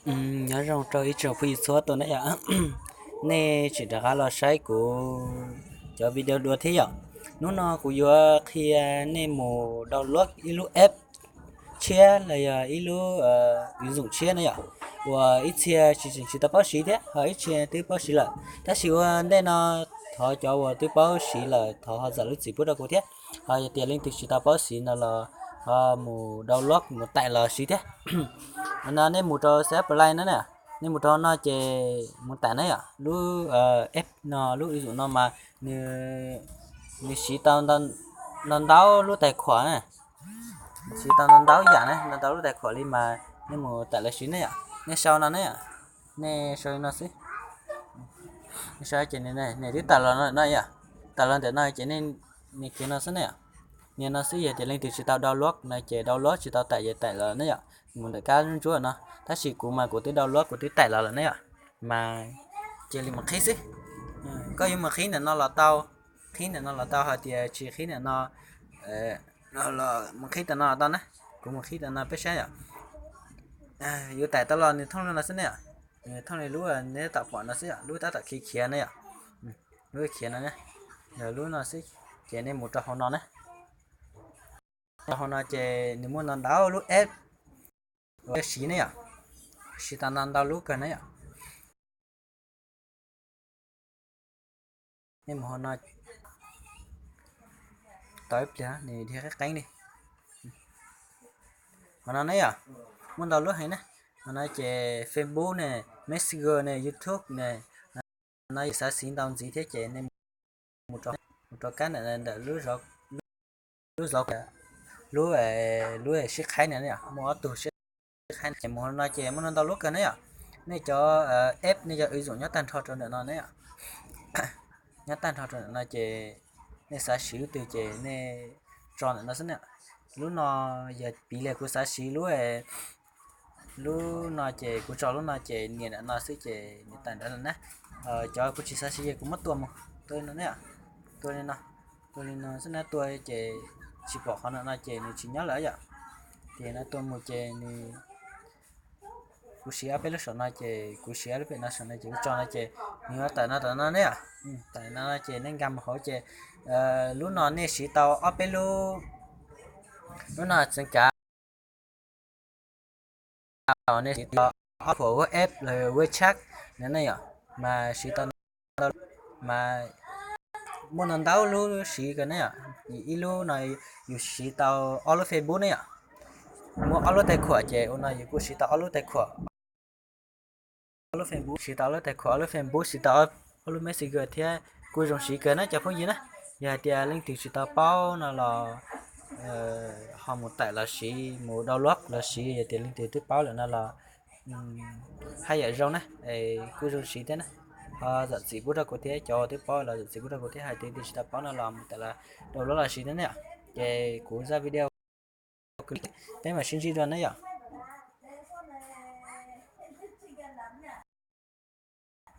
Nyob zoo rau ib tsoom phooj ywg txhua tus na yom. Nej tseem rov qab los saib kuv cov video dua thiab yom. Hnub no kuv yuav qhia nej mus download ib lub app tshiab los yog ib lub ứng dụng tshiab na yom, uas ib txhia tsis tseem tsis tau paub siv thiab ho ib txhia twb paub siv lawm. Tab sis ua ntej no thov cov uas twb paub siv lawm thov ho zam lub txim pub rau kuv thiab. Ho yog tias leej twg tsis tau paub siv no los ho mus download mus tais los siv thiab. No nej mus rau xab plai no na, nej mus rau no ces mus tais na yom, lub app no lub ứng dụng no mas nws siv tau ntau ntau lub tais khuam na, siv tau ntau ntau yam na, ntau ntau lub tais khuam li mas nej mus tais los siv ne yom. Nej sau no ne yom, nej sau li no xwb. Sau ces nws twb tawm los no yom, tawm los ntawm no ces nej nias kiag no xwb ne yom. Nias no xwb, yog tias leej twg tsis tau download no ces download tsis tau tais ces tais los ne yom, mus ntawm kab ntsuab no. Tab sis kuv mas kuv twb download kuv twb tais los lawm ne yom, mas cia li mus qhib xwb. Koj yuav mus qhib ntawm no los tau, qhib ntawm no los tau, hos tias tsis qhib ntawm no los mus qhib ntawm no los tau na. Kuv mus qhib ntawm no peb saib yom. Yuav tais tau los nws thooj li no xwb ne yom, nws thooj li lub neb tab tom pom no xwb yom, lub tab tom khiav khiav ne yom, lub khiav no, yog lub no xwb. Ces nej mus rau hauv no na, rau hauv no ces nws muaj ntau ntau lub app uas siv ne yom, siv tau ntau ntau lub kawg ne yom. Nej mus hauv no, tau ib pliag nws dhia qeeb qeeb li. Hauv no ne yom, muaj ntau lub heev na. Hauv no ces Facebook ne, Messenger ne, YouTube ne, no yus xav siv ntau ntxiv thiab ces nej mus rau kab ntawm lub zov, lub sib qhaib no, muaj ob tug sib qhaib no ces mus hauv no ces muaj ntau ntau lub kawg ne yom. Nej cov app nej cov ứng dụng nyob tag nrho rau ntawm no ne yom, nyob tag nrho rau ntawm no ces nej xav siv lub twg ces nej tso ntawm no xwb ne. Lub no yog piv li kuv xav siv lub, lub no ces kuv tso lub no ces nias ntawm no xwb ces nws tawm ntawd lawm na. Cov kuv tsis xav siv ces kuv muab tua mus, tua li no ne, tua li no, tua li no xwb na, tua ces tsis pom qhov ntawm no ces nws tsis nyob lawm yom. Ces no tua mus ces nws, kuv siv ob peb lub saum no ces kuv siv ob lub pem no saum no ces kuv tso no ces nws yuav tawm no tawm no ne yom. Tawm no ces nej nkag mus hauv ces lub no nej siv tau ob peb lub, lub no txeev kav, nej siv tau ob phuam WhatsApp los WeChat no ne yom, mas siv tau, mas muaj ntau ntau lub siv kawg ne yom. Ib lub no yus siv tau ob lub Facebook ne yom, muaj ob lub tais khuam ces ua no yus kuj siv tau ob lub tais khuam, ob lub Facebook siv tau ob lub tais khuam, ob lub Facebook siv tau ob lub Messenger thiab kuj zoo siv kawg na cov phooj ywg na. Yog hais tias leej twg tsis tau paub no los ho mus tải los siv, mus download los siv, yog tias leej twg twb paub lawm no los haj yam zoo na, kuj zoo siv thiab na. Ho zam txim pub rau kuv thiab, cov twb paub los zam txim pub rau kuv thiab, hais tias leej twg tsis tau paub no los mus tải los download los siv thiab ne yom. Ces kuv zaj video peb mam sib ntsib dua ne yom.